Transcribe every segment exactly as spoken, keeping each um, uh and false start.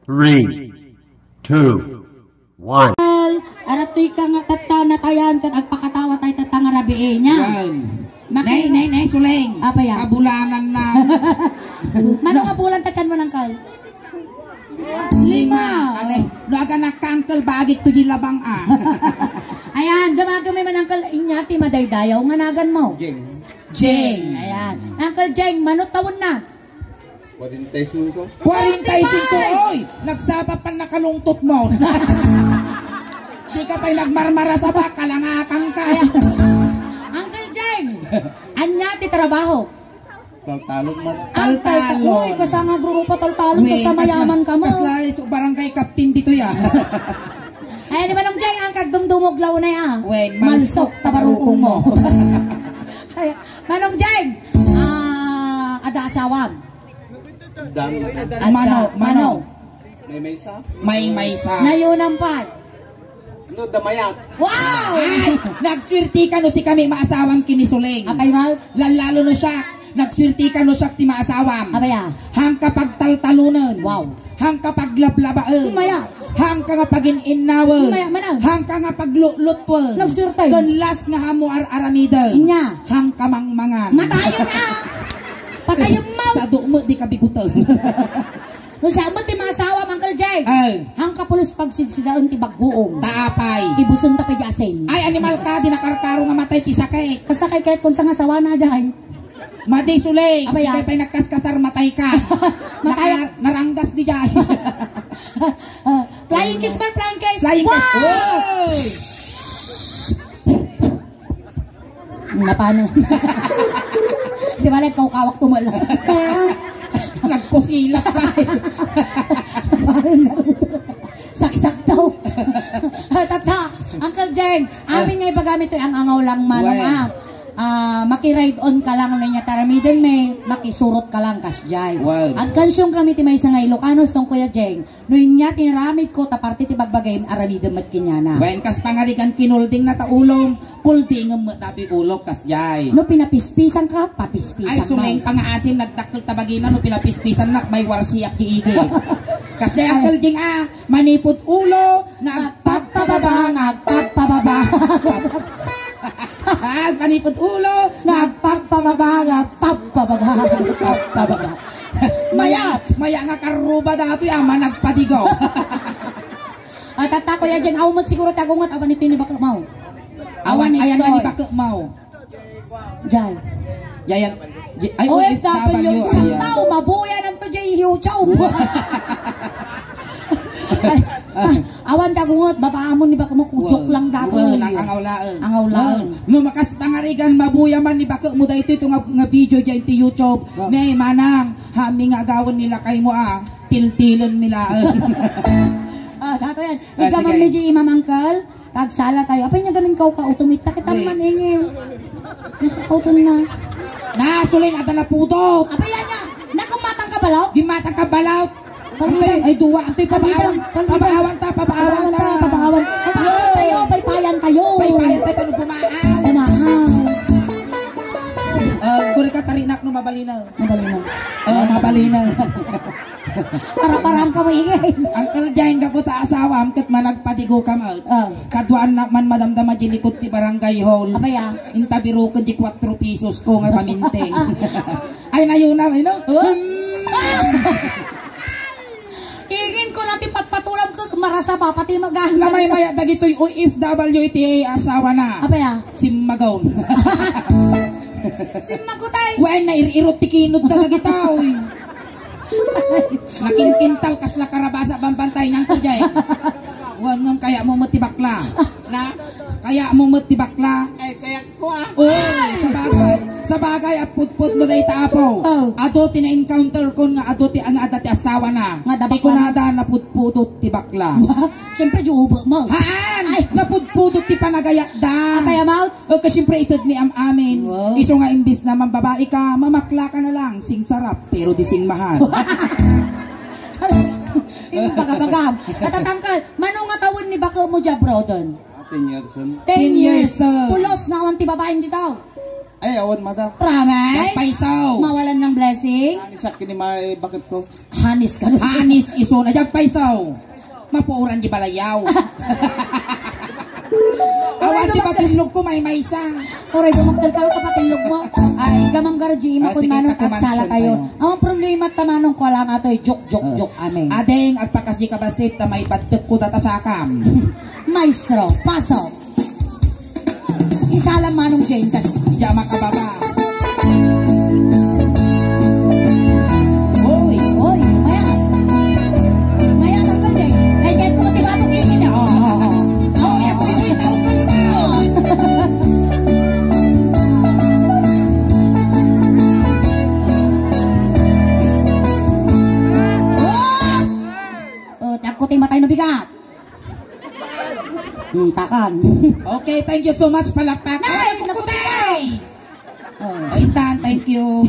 Three, two, one. Arattoy ka nga tatta natayan ket agpakatawa tay tatta nga rabii niya. Yan. Maki- Nay, nay, nay, Suleng. Apa ya? Kabulanan na. Mano nga bulan ta tiyan mo, Angkel? Lima. Ale, no aga nakangkel bagik to di labang, ah. Ayan, gumagami man, Angkel, inya ti madaydayaw nga nagan mo. Jeng. Jeng. Ayan. Angkel Jeng, mano taon na? Kwarenta y singko. Kwarenta y singko, oy! Nagsapa pan nakalungtot mo. Di ka pa'y nagmarmarasa ba? Kalangakan ka. Ayan. Angkel Jeng, anya ti trabaho? Taltalon man. Ang Taltalon. Uy, kasanga grupo, taltalon, Wen, kasama kasla-, yaman ka mo. Kasla isu barangay captain dito ya. Ayan, ni Manong Jeng, ang kagdungdungog launay, ah. Wen, malsok, malsok, tabarukong mo. Ay, Manong Jeng, ah, ada asawam? Dami. Ada, mano, mano. May maysa. May maysa. Nayunan pa. No, damayat. Wow! Ay, nagswerti ka no si kami maasawam kini Suleng. Apay, Mal? Lallalo no siak. Nagswerti ka no siak ti maasawam. Apay, ah? Hangka pagtaltalunen. Wow. Hangka paglablabaen. Maya. Hangka nga pagin-innawen. Maya, manaw. Hangka nga paglulutwen. Nagswerte. Ken last nga ammo ar-aramiden. Inya. Hangka mangmangan. Matayon, ah. Patayon mo. Sa dumo di kabigutan. No siya met ti maasawam, Uncle Jay. Ay. Hangka pulos pagsidsidaen ti bagguong. Ta apay. Ibusen ta pay di asin. Ay, animal ka, di nakarkaro nga matay ti sakit. Kasakay kayat kun sa nga sawana, Jay. Madi, Suleng. Abay, ah. Di pay nagkaskasar, matay ka. Matay. Naka-, naranggas di Jay. Ah, flying kiss man, flying kiss. Flying kiss. Wow! Wow! Napano? Di ba nagkaukawak tumala? Nagkusilak pa. Parang Naruto. Saksak daw. Ah, tata, Uncle Jeng, amin nga ibaga mi to ang angaw lang, manong, ah. Ah, makiride on ka lang, no, niya taramiden mi, makisurot ka lang, kasjay. Wow. Agkansyong kami ti maysa nga Ilocano, song Kuya Jeng. No inya ti naramid ko, ta parte ti bagbagayem, aramidem met kenyana. Wen, kas pangarigan kinulding na ta ulom, kuldingem met datoy ulok, kasjay. No pinapispisan ka, papispisan. Ay, Suleng, pangaasim, nagdakkel ta bagina, no pinapispisan nak, may warsiak ti igid. Kasjay, Uncle Jing, ah, manipud ulo, nga agpagpababa, nga agpagpababa. Ah, manipud ulo, nga agpagpababa, nga agpagpababa, agpagpababa. Maya, maya nga karuba datoy, ama, nagpadigo. Ah, tata, Kuya Jeng, aw met siguro tagungot, awan ito ni baka mau. Awan, ayan nga ni baka mau. Jay. Jay, yan. J-, ay, O F W, O F W, isang ayan. Tao, mabuya lang to, Jay, YouTube. Ay, ah, awan tagungot, babaamon ni baka mo, kuchok lang dato. Wow. Ang, ang awlaen. Ang awlaen. Wow. No, makas pangarigan, mabuya man ni baka mo daytoy to nga, nga video dyan ti YouTube. Wow. Ne, manang, hami nga agawan nila kay mo, ah. Tiltilen mi laeng. Ah, dato yan. Ah, sige. Ikaw, Ma'am Medyo Imam Uncle, pagsala tayo. Apay niya gamin kaw kautumit. Takit ang maningil. Nakautom na. Na, Suleng, ada na pudot. Apay yan nga. Naku, matang ka balaw? Di matang ka balaw. Palitan. Antay, ay, duwa. Antay, pabaawan. Palitan. Pabaawan ta, pabaawan ta. Pabaawan ta, pabaawan. Pabaawan tayo, paypayan tayo. Paypayan tayo, tano bumaaw. Bumaaw. Ah, guri ka, tarinak no mabalinaw. Mabalinaw. Ah, mabalinaw. Para-parang ka maingay. Uncle Jay, gapu ta asawam, ket managpadigo ka met. Ah. Kaduaan na man madamdama di likod ti barangay hall. Abay, ah. Inta biroken di kuatro pesos ko nga paminti. Ay, nayuna, ay, no? Oh? Hmm. Ingin ko na ti patpaturam ko, marasa pa, pati magan. Namay maya dagitoy O F W iti asawa na. Abay, ah. Simmagon. Simmago tayo. Wen, nair-irot ti kinod da dagita, oy. Nakinkintal kasla karabasa bambantay ngan ko jay. Wen, ngem kaya mo met ti bakla. Na? Kaya mo met ti bakla. Ay, kaya ko, ah. Oy, sabagay. Sabagay, at pudpud no dayta apo. Oh. Adu ti na-encounter kon nga adu ti nga adda ti asawa na. Nga da bakla. Ti kunada napudpudot ti bakla. Siyempre, di ubo mo. Haan! Ay! Napudpudot ti panagayat da. Apay, amaw? O, ka siyempre, ited ni am-amin. Wow. Isu nga imbis na mambabae ka, mamakla ka na lang, sing sarap, pero di sing mahal. Yung baga-bagam. Katatangkal, mano nga tawen ni baka mo di abroaden? Ah, ten years on. Ten years. Ten years, sir. Pulos nga awan ti babaeng ditaw. Ay, awan, madam. Promise? Diak paisaw. Mawalan ng blessing? Hanis ak kini may bakit ko. Hanis ka na. Hanis iso na, diak paisaw. Mapuoran di balayaw. Awan di patinlog ko, may maysa. Oray, dumaktal ka, kapatinlog mo. Ay, gamam garji, Ah, makon sige, manong takuman aksala siya kayo. Tayo. Ang problema, tamanong ko lang ato, eh, joke, joke, Ah. joke, amen. Ading, agpakasi ka basit, ta may batek ko tatasakam. Maestro, pasok. Isalam Manong Jane, kas- Diak makababa. Oy, oy, maya. Maya ka pa, Jane. Ay, kahit mo, di ba, pag-ibig na? Oo, oo, oo. Oo, yan po yung itaw ko na. Oh! Oh, takot yung matay na bigat. Hmm, takan. Okay, thank you so much, palakpak. Nay, Ay, naku, kukutay! Oh. Ay, tan, thank you.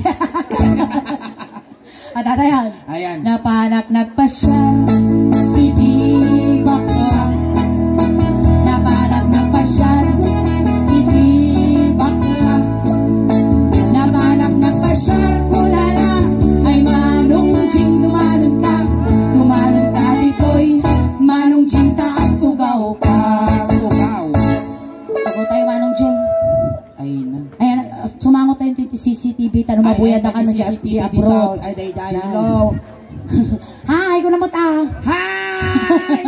At ata yan. Ayan. Napanak nagpasyal, iti bakla. Napanak nagpasyal, iti bakla. Napanak nagpasyal, kulala. Ay, Manong Jing, dumanon ka. Dumanon ka ditoy. Manong Jing, ta agtugaw ka. Agtugaw. Tago tayo, Manong Jing. Ay na. Ayan, sumangot tayo dito C C T V, tano Ay, mabuya ay, da ka na C C T V dyan, dyan dito. Abroad. Ay, day, day, Dyan. Hello. Hi, kuna mo ta. Hi!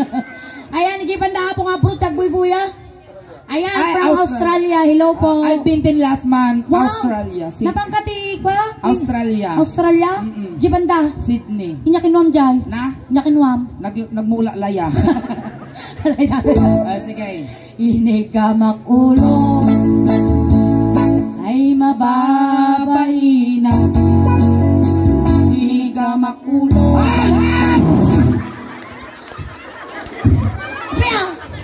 Ayan, Jay Banda, Apong Abroad, tagbuybuya. Ayan, Ay, from Australia. Australia. Hello po. I've been din last month, Wow. Australia, Sydney. Napangkati ko? Australia. Australia? Mm-mm. Jay Banda. Sydney. Inya kinuam, Jay. Na? Inya kinuam. Nag-, nagmula laya. Kalay natin. Ah, sige. Inigamak ulo ay mababaina. Inigamak ulo. Ay, ay! Pia!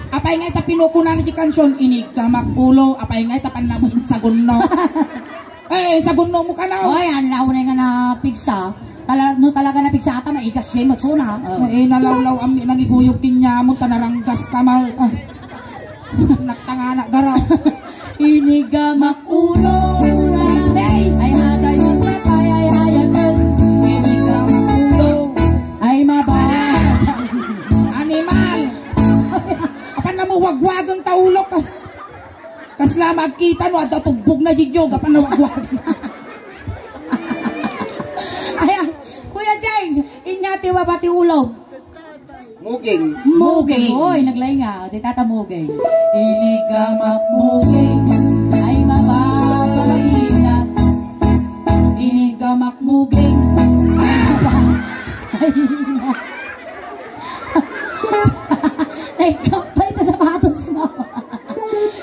Apay nga ita pinukuna ni kansion, inigamak ulo. Apay nga ita panna mo insagunno. Eh, sagunno mo ka na. Oy, ang launay nga napigsa. Tala-, no talaga napigsa ata, maigas siya, magsuna. Oh. Eh, nalawlaw, ami, nangiguyog kinyamon, ta naranggas ka, ma. Ah. Nagtangana, gara. Inigamak ulo. Ay, ata yung patay, ay, ay, ay. Inigamak ulo. Ay, maba. Animal. Apan na mo wagwagang taulok, ah. Kasla magkita no, adda tubbog na jigyo, gapan nawagwag. Ayan, Kuya Jeng, inya ti baba ti ulo. Muging. Muging. Oy, naglaing nga. Di tata muging. Inigamak muging. Ay, mababaina. Inigamak muging. Ay, na. Ay, kapay na sapatos mo.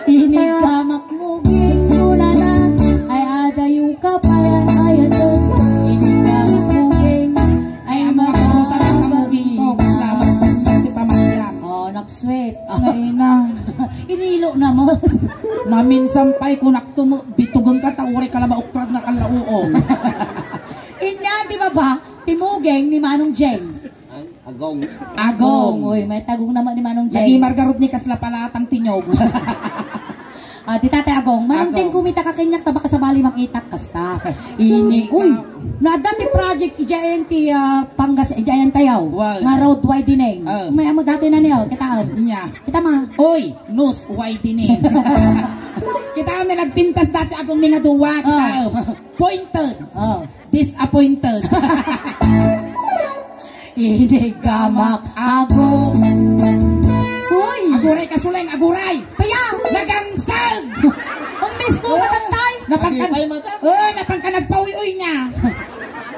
Inigamak muging, kunana. Ay, adayo ka pa yan, ay, ato. Inigamak muging. Ay, Ay, ang mga kapusan ang mababagina. Muging ko, kasama ko, ti pamagyan. Oh, nag-sweat. Naina. Inilo na mo. Maminsan pa'y kunak to mo, bitugon ka, ta uray ka la maukrad nga kalauong. Inya, di ba ba? Ti muging ni Manong Jeng. Agong. Agong. Uy, may tagong naman ni Manong Jeng. Naging margarot ni kasla palatang tinyog. Ah, di Tatay Agong. Manong Agong. Jeng, kumita ka kanyak, ta baka sabali makita kasta. Ini, uy, naadda ti project, ijay ayan ti, ah, Pangas, ijay ayan tayaw. Wow. Nga road widening. Oh. May amo dati na niyo, kita, oh. Nya. Kita ma. Uy, nose widening. Kita kami nagpintas dati akong minaduwa, kita, Oh. oh. Pointed. Oh. Disappointed. Inigamak ako. Uy! Aguray ka, Suleng, aguray! Kaya! Nagangsag! Ang mismo, Oh, matantay! napangkan-, Agi, ay, mata. oh, napangkan nagpawi-uy niya.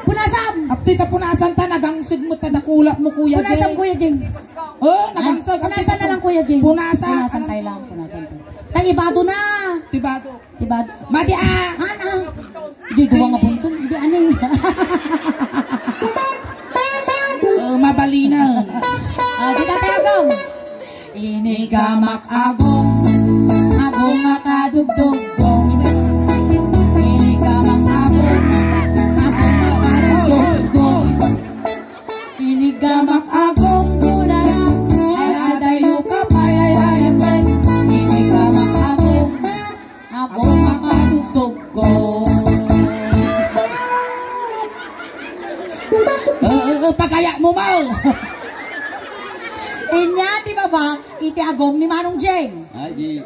Punasan! Apti ta punasan ta, nagangsag mo ta, nakulat mo, Kuya Punasan, Jeng. Kuya Jeng. Oh, Ay, nagangsag. punasan na lang, Kuya Jeng. Punasan. Punasan Alam tayo ko. lang, punasan tayo. Tangibado na! Tibado. Diba? Mati, ah! Ana! Di duwa nga buntun. Di ano eh. Oh, mabalinan. Ah, di Tatay Agong. Inigamak agong. Agong makadugdugdong. Inigamak agong. Agong makadugdugdong. Inigamak agong, kunana. Ay, adayo ka pa, ay, ay, ay. Inigamak agong. Agong makadugdog. Ko. Eh, eh, eh, pagayat mo, Mal. Inya, di ba ba? Iti agom ni Manong Jeng. Ay, di.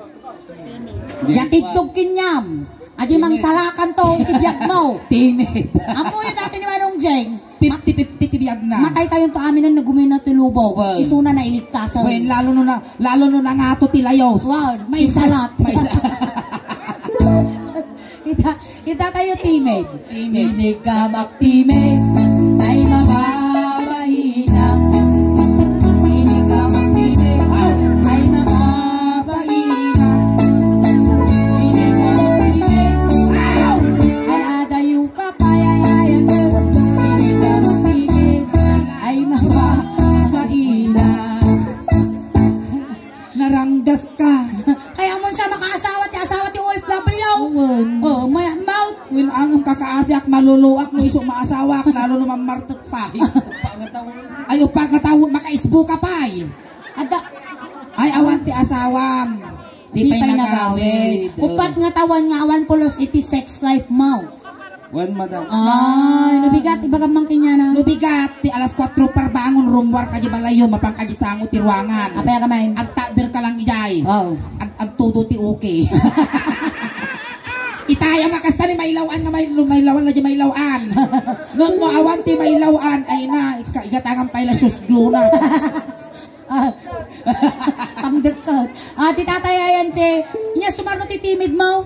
Di. Yatidtog kenyam. Adi mangsalakan to, iti biag mo. Timid. Ammo yun dati ni Manong Jeng. Fifty fifty ti biag na. Matay tayo to amin ang nagumina ti lubong. Well. Isuna na iligtasan. Well, lalo no na, lalo no na nga to ti layos. Wow, may salat. May sa- Ita, ita tayo timid. Timid. Inigamak timid, ay mababainam. Inigamak timid, ay mababainam. Inigamak timid, ay adayo ka pay ay ayan. Inigamak timid, ay mababainam. Naranggas ka. Kaya mo sa makaasawa ti asawa ti O F W. Awan. Oh, may mouth. Wen, ang kakaasiak, maluluak mo isu maasawak, lalo no mammartek pa. Ay, upak nga tawo, makaisbo ka pay. Ada. Ay, awan ti asawam. Di pay nagawid. Upat nga tawen nga awan pulos iti sex life mo. Wen, madam. Ay, nabigat, ibagam man kanya na. Nabigat, ti alas kuatro parbangon, rummuar ka di balayo, mapan ka di sango ti ruangan. Apay ka man? Agtakder ka lang ijay. Wow. Ag-, agtudo ti uki. Itaya nga kasta ni mailawan nga may, mailawan na di mailawan. Ngem no awan ti mailawan, ay na, ika-, igatangan pay la susglo na. Ah. Pangdekket. Ah, ti tatay ayan ti, niya sumarno ti timid mo?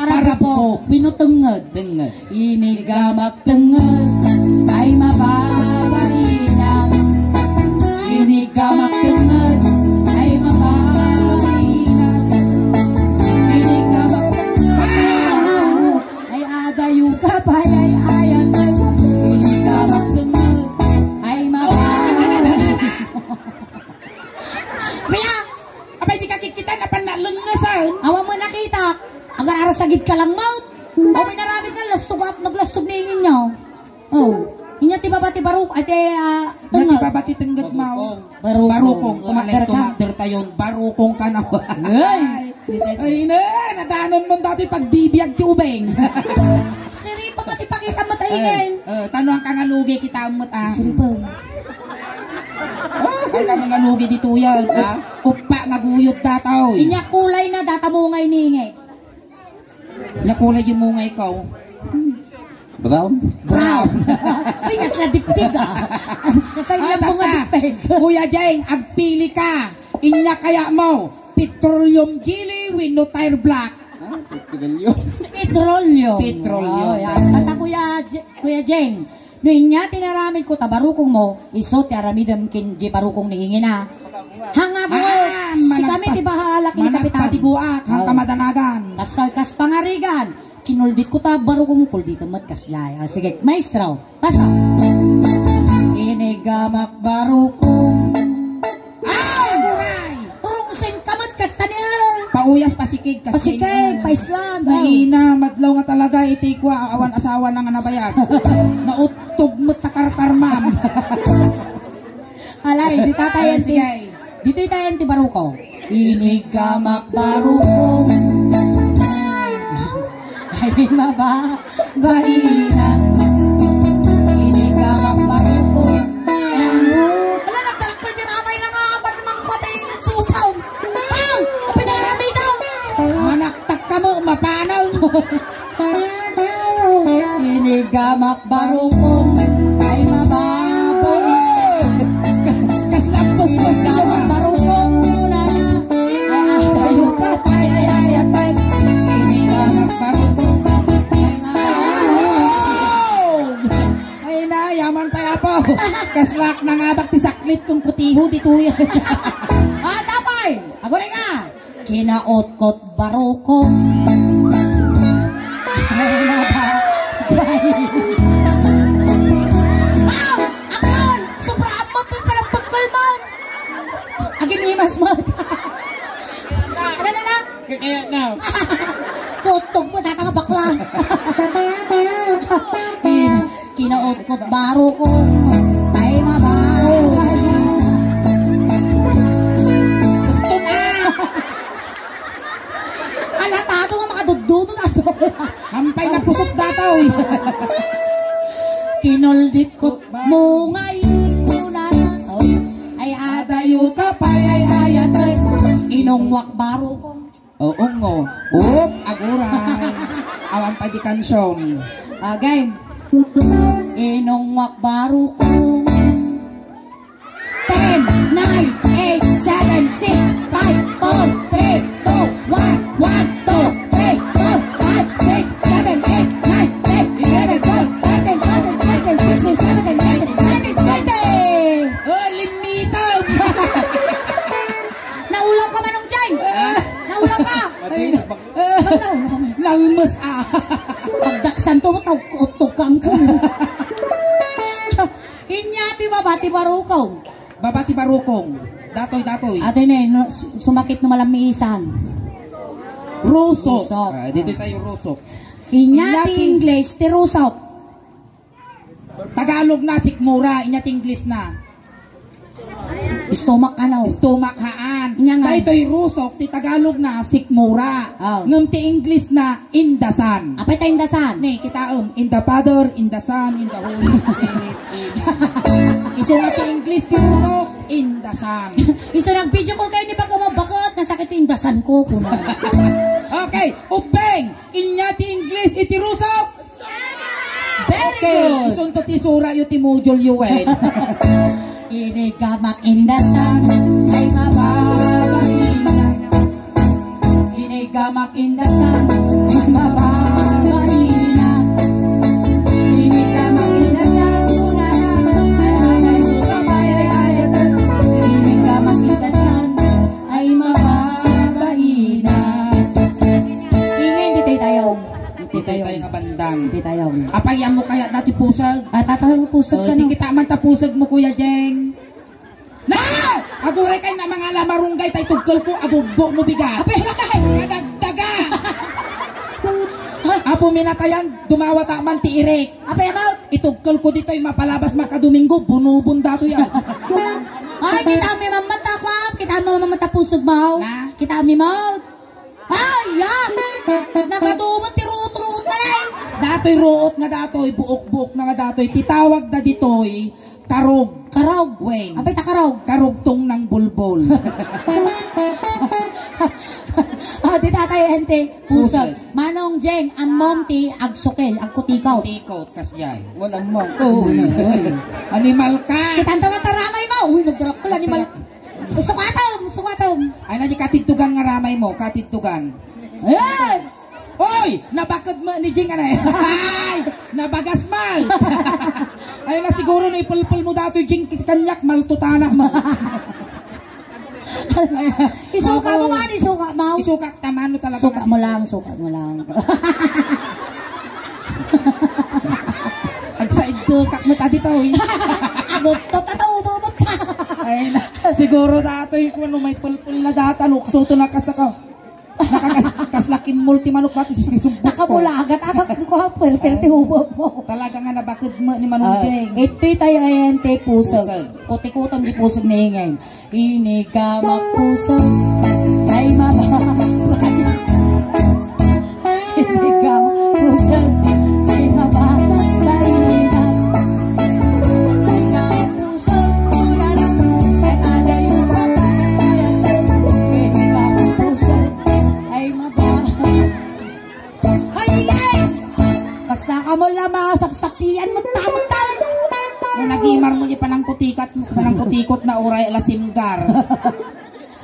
Para po. Para po. Wenno tengnged. Tengnged. Inigamak tengnged, ay mababainam. Inigamak tengnged, ay mababainam. Inigamak tengnged, ay adayo ka pay ay ayan. Inigamak tengnged, ay mababainam. Kaya, apay di ka kikita, napan nalengngesen. Awan mo nakita. Agar-arasagid ka lang, maut. O, minaramid nga, lastog at naglastog ni ingin niya. Oh, inya ti baba ti baruk-, ay, ti, ah, inya ti tengnged. Baba ti tengnged, mao. Barukong. Barukong, tumakder ka. Tumakder tayon. Barukong ka na. Ay. Ay, ne, nadanon mo dati pagbibiag ti ubeng. Siripa pati pakita mo tayo. Eh, eh, tano ang kangalugi kita met, ah. Siripa. Oh, ang kangalugi dito yan, ah. Upa nga guyod dataw, eh. Inya kulay na data mo nga iningi. Inya kulay yung mungay ko. Brown? Brown. Ay, kasla dipig, ah. Kasla Ah, lang mo nga tata. Dipig. Kuya Jeng, agpili ka. Inya kaya mo, petroleum jelly wenno Tire Black? Ah, petroleum. Petroleum. Petroleum. Oh, yan. Tata, Kuya J-, Kuya Jeng, no inya tinaramid ko ta barukong mo, iso ti aramidem ken di barukong ni ingina. Hanga mo, ah, si kami ti bahala ken ni Kapitan. Managpatiguak, hang kamadanagan. Kas, kas pangarigan. Kinuldit ko ta, baro ko mo kulditan met kasla. Ah, sige, maestro, pasa. Inigamak baro ko. Ah, aguray! Rungsin ka met kasta niya. Pauyas, pasikig, kasta niya. Pasikig, paislan. Ay, ina, madlaw nga talaga, iti kwa, awan asawa na nga nabayag. Nauttog met takarkarmam. Alay, di tatayan ti, ditoy tayan ti baruko. Inigamak baruko. Ay, maba, baina. Inigamak baruko. Ala, nagdalakkel di ramay na nga, apan mang patay susaw. Ay, pinarami daw. Manaktak ka mo, mapanaw. Inigamak barukong ay mababait. Kasla puspos ti Inigamak barukong muna na ay ayaw ka pay ay ayatay. Inigamak barukong ay mababait. Ay na, yaman pay, apo. Kaslak nangabak ti saklit kung kutiho ti tuya. Ah, tapay! Aguri ka! Kinautkot barukong. Ay, nababay. Aw! Aklon! Sobra ammot yung panagpagkul mo! Aginimas mo! Ano na na? Kaya na. Kutog mo, data nga bakla. Kinautkot barukong. Ay, mababay. Gusto na! Alatado nga makaduddudo Ampay napusot datoy. Kinuldit ko mo ngay kunana. Ay, adayo ka pay ay ayatay. Inungwak baro kong. Oo, ngo. Oop, aguray. Awan pa di kansyong. Again. Inungwak baro kong. Ten, nine, eight, seven, six, five, four, three, two, one, one, two, three, four, five, six, seven, eight, nine, ten, eleven, twelve, thirteen, fourteen, fifteen, sixteen, seventeen, eighteen, nineteen, twenty. Oh, limitang! Naulaw ka, Manong Jeng? Ah. Naulaw ka? Pati, Ay, nabak- Naulaw. Nalmes, ah. Pagdaksan to, tawag ko, utog kang ko. Inya ti baba ti barukong. Baba ti barukong. Datoy, datoy. Ate ne, no, su-, sumakit no malammiisan. Rusok. Rusok. Ah, dito tayo, rusok. Inya ti English, ti rusok. Tagalog na, sikmura. Inya ti English na. Stomach, ano? Stomach, haan. Inya nga. Daytoy rusok, ti Tagalog na, sikmura. Oh. Ngem ti English na, indasan. Apay ta indasan? Ni, kitaem, in the Father, in the Son, in the Holy Spirit. Amen. Isu nga ti English ti rusok, indasan. Isu nag-video call kayo ni Baga mo, "Bakit? Nasakit yung indasan ko," kuna. Okay, ubbeng, inya ti English iti rusok. Very Okay, good. Isunto ti sura yu ti module yu, eh. Inigamak indasan ay mababaina. Inigamak indasan ay mababaina. Inigamak indasan, kunana, ay agay ko ka pay ay ayat. Inigamak indasan ay mababaina. Ingen, ditoy tayo. Ditoy tayo nga bandan. Ditoy tayo. Apay, ammo kaya dati pusag? Ah, tatay mo pusag Eh, ka, di no? Kita man ta pusag mo, Kuya Jeng. Na! Aguray kay na mga lamarunggay tay tugkel ko, agugbo mo bigat. Apay, apay! Kadagdaga! Apo minatayan, dumawata man ti irik. Apay, about? Itugkel ko ditoy, mapalabas makadomingo, bunubon dato yan. Ay, kita mi mamata, kwap. Kita mo mamata pusag mo. Na? Kita mi mo. Ay, yan! Nakadumot ti ruot-ruot na, nay! Datoy ruot nga datoy, buok-buok na nga datoy. Titawag da ditoy, karog. Karog? Wen. Apay ta karog? Karugtong ng bulbol. Ah, di tatay, ente. Pusag. Pusag. Manong Jeng, ammom ti agsukel, agkutikot. Agkutikot, kas yan. Wala mo. Oo, uy. Animal ka! Kitanta mataramay mo. Uy, nagdarakkel, animal. Sukatom, sukatom. Ay, na di katidtugan nga ramay mo, katidtugan. Ayan! Oy! Nabaked mo ni Jing, anay. Ay! Nabagas mo! Ay, na siguro na ipulpul mo datoy, Jing, kanyak, maltutana mo. Isuka mo Ako. man, isuka mo. Isuka, tama, no, talaga Suka ka mo dito. lang, suka mo lang. Agsaid ko, kak mo ta dito, eh. Aguttot, ato, ububot ka. Ay, na, siguro datoy, kung ano, may pulpul na data, lukso to na kasta ka. Nakakas-, kaslakin multi manok pati, sige, sumbok ko. Nakabulagat, ato, ko, pwerte, pwerte, ubot mo. Talaga nga nabaked mo ni Manong Ah, Jeng. Iti tayo, ayan, te, pusag. Pusag. Kutikutan di pusag ni Ingay. Inigamak pusag ay mababay. Inigamak pusag ay mababay na. Inigamak pusag, ulala, ay aday mo pa. Inigamak pusag ay mababay. Ay, ay! Basta ka mo lang masapsapian mo, tamot-tamot. No, nagimar mo, di panangkutikat mo, panangkutikot na uray la simgar.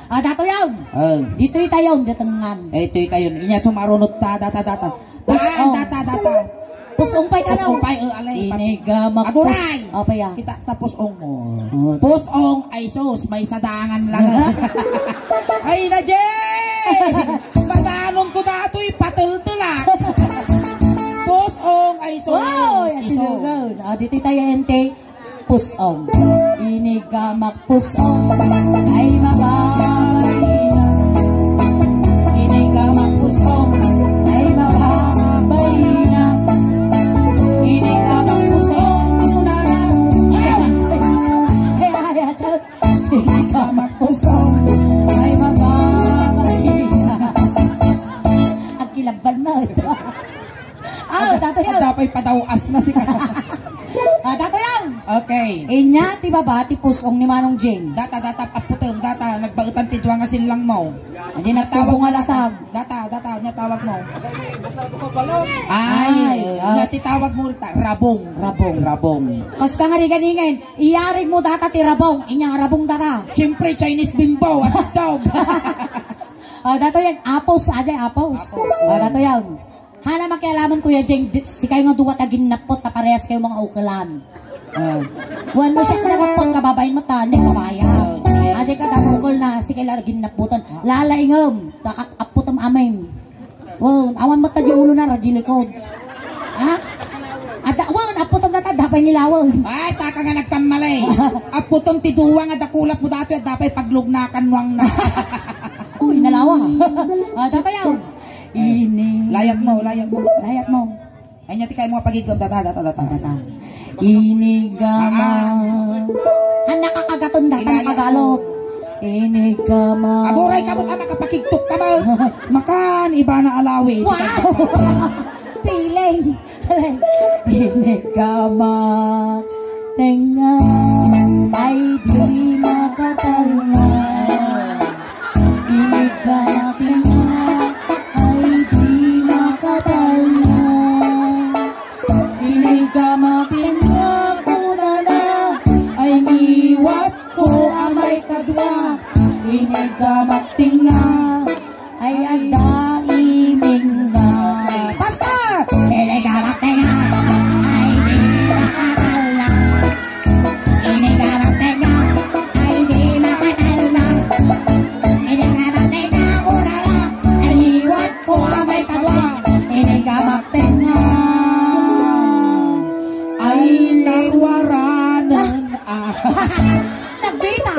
Ah, dato yaw. Oh. Ditoy tayo, datengan. Eh, ito'y tayo. Inya sumarunod ta, data, data. Pusong. Data, data, data. Pusong pa'y ka, no? Pusong pa'y, eh, alay, pati. Inigamak Aguray! Pus-, apa ya? Kita ta pusong mo. Oh. Pusong, ay sus, may sadangan lang. Ay, na, Jay! Madanon ko datoy, patultulak. Pusong, ay sus, Oh, yes, iso. Yes, yes. Ah, dito tayo, ente. Pusong. Inigamak pusong. Ay, mababay na. Inigamak pusong. Ay, mababay na. Inigamak pusong. Ay, ay, ay, ay. Inigamak pusong. Ay, mababay na. Agkilabal na. Ah, Dato Yang. Adda pay padaw-as na sika. Ah, Dato Yang. Okay. Inya ti baba ti pus-ong ni Manong Jing. Data, data, aputem, data, nagbaetan ti dua nga sillang mo. Adi nagtubo nga lasag. Data, data, nya tawag mo. Ay, Ay, eh, ah. Nya ti tawag mo rita, rabong. Rabong. Rabong. Kas pangarigan ingen, iyarig mo data ti rabong, inya nga rabong data. Siyempre, Chinese bimbo, at dog. Ah, Dato Yang, apos, ajay, apos. Apos, Ah, Dato Yang. Hana makialaman, Kuya Jeng, di, sikayo nga dua ta ginnappot ta parehas kayo mga ukelan. Ah. Wen no siak nga nappot nga babaen met ta, hindi mabaya. Ajay ka damukol na, sikayo la ginnaputan. Lalaingem, ta kak-, apputem amin. Wen, awan met ta di ulo na, ra di likod. Ha? Ada, wen, apputem na ta, dapay nilawen. Ay, taka nga nagkamali. Apputem ti duwa nga dakulap mo dati, dapay paglugnakan nuang na. Uy, nalawa. Ah, dapay yaw. Ini. Layat mo, layat mo. Layat mo. Ay, nya ti kay mo pagigom, data, data, data. Data. Inigama. Ah, ah. Han nakakagaton data, Ilayat nakagalot. Inigama. Aguray ka mo, ah, makapakigtok ka mo. Makan, iba na alawi. Wow! Piling. Inigama. Tenga. Ay, di makatalna. Inigamatinga, ay di makatalna. Inigamatinga, kunana, ay ngiwat ko a maikadua. Inigamatinga, ay adda imingga. Pastor! Inigamatinga, ay di makatalna. Inigamatenga, ay di makatalna. Inigamatenga, urara, ay liwat ko a maikadua. Inigamatenga, ay liwaranen. Ah. Nagbita.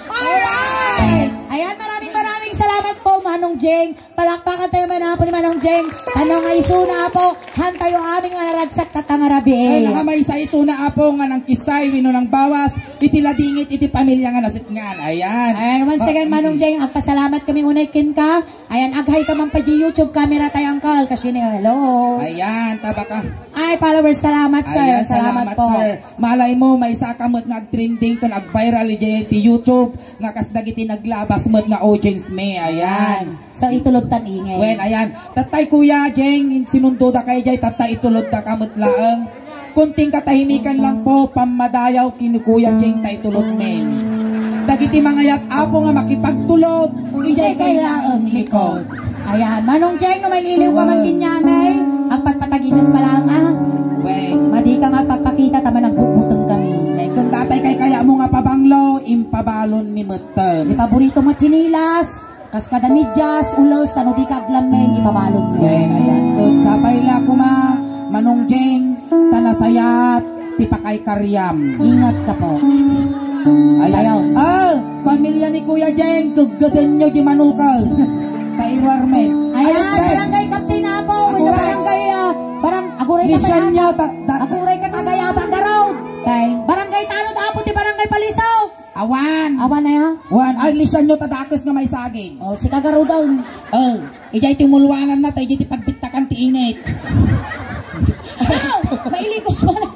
Alright! Ayan, maraming maraming salamat po, Manong Jeng. Palakpakan tayo man, Apo, ni Manong Jeng. Tano nga isuna, Apo, han tayo amin nga naragsak tatta nga rabii. Ay, nakamaysa isuna, Apo, nga nangkisay wenno nangbawas iti ladingit iti pamilya nga nasitngan. Ayan. Ayan, once again, Ah, Manong mm. Jeng, agpasalamat kami unay kenka. Ayan, ag-hi ka man pay di YouTube camera tayo, Uncle. Kasi ni, hello. Ayan, tabaka. Ay, followers, salamat, sir. Ayan, salamat salamat, po. Sir. Malay mo, maysa ka met nga ag-trending ken ag-viral iti YouTube nga kas dagiti naglabas met nga audience mi. Ayan. So, itulod tan ingay. Wen, ayan. Tattay Kuya Jeng, sinundo da kay jay, tattay itulod da ka met laeng. Kunting katahimikan lang po, pammadayaw ken ni Kuya Jeng ta itulod men. Dagiti mangayat, Apo, nga makipagtulod, ijay kay laeng likod. Ayan, Manong Jeng, no maililiw ka man Ah. din niya, may, agpatpatagitem ka lang, ah. Wen. Madi ka nga agpapakita, ta managbutbuteng kami. Wen, kun tatay kay kaya mo nga pabanglo, impabalon mi metten. Di paborito mo tsinelas, kas kada medyas, ules, ano di ka aglamen, ipabalon mo. Wen, ayan. Sapay la kuma, Manong Jeng, ta nasayaat ti pakaikaryam. Ingat ka po. Ayan. Ayaw. Ah, pamilya ni Kuya Jeng, gaggadanyo di manukaw. Pairuar men. Ayan, Ayan, friend. Barangay Captain Apo, with the Aguray. Barangay, ah, barang-, aguray ka Lisyan pa nyo, yata. ta-, ta- Aguray ka tagayaba, Garaw. Tay. Barangay Tanod Apo, di Barangay Paliso. Awan. Awan na ya? Wan. Ay, lisyan nyo, tadakes nga may saging. Oh, si Kagarudaw. Oh, ijay ti mulwanan na, tay, ijay ti pagbittakan ti init. Garaw! Mailikos mo na.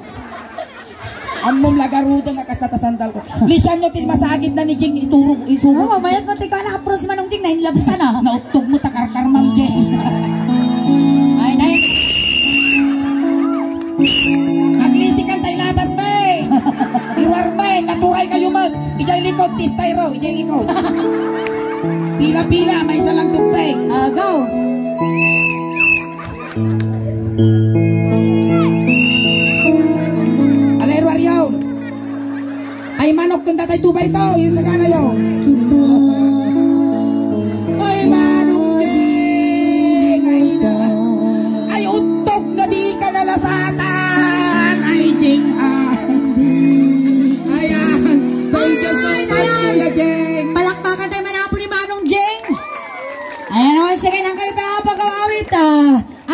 Ammom lagaruda nga kasta ta sandal ko. Lisan nyo ti masagid na ni Jing iturog, isugod. Oh, mayat mo ti kana, apros Manong Jing, nainlabsan, ah. Nauttog mo, takarkarmam, Jing. Ay, nay. Aglisikan tay labas, bay. Iruar, bay, naturay kayo, mag. Ijay likod, tistay raw, ijay likod. Pila-pila, may isa lang tubig. Ah, go. Alay, Ruario. Ay, manok, kunda tayo tubay to. Yung sa kanayo. Ay, manok, Jing. Ay, ay, untog nga di ka nalasatan. Ay, Jing, ah. Ayan. Thank you so Ay, much, ayan. Kuya Jing. Palakpakan tayo manapo ni Manong Jing. Ayan naman, sige, nang kayo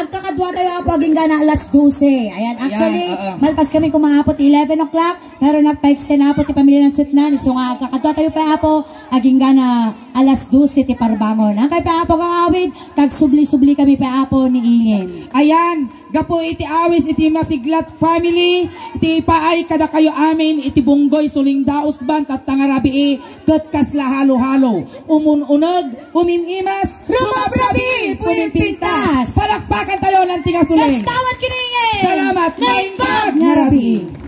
Agkakadua tayo, Apo, agingga na alas dose. Ayan, actually, oo. Malpas kami kumaapot eleven o'clock, pero nagpa-extend, Apo, ti pamilya ng Sitnan. So nga, agkakadua tayo pa, Apo, agingga na alas dose ti parbangon. Ang kay pa, Apo, kang awid, kag subli-subli kami pa, Apo, ni Ingen. Ayan, gapu iti awis iti Masiglat family, iti ipaay kadakayo amin, iti bunggoy suling dausban, tatta nga rabii, ket kasla halo-halo. Umun-uneg, umim-imas, rumabrabii, pumimpintas. Palakpakan tayo ng tingasuli. Kastawan kini Ingen. Salamat, Naimbag naimbag nga nga rabii. rabii.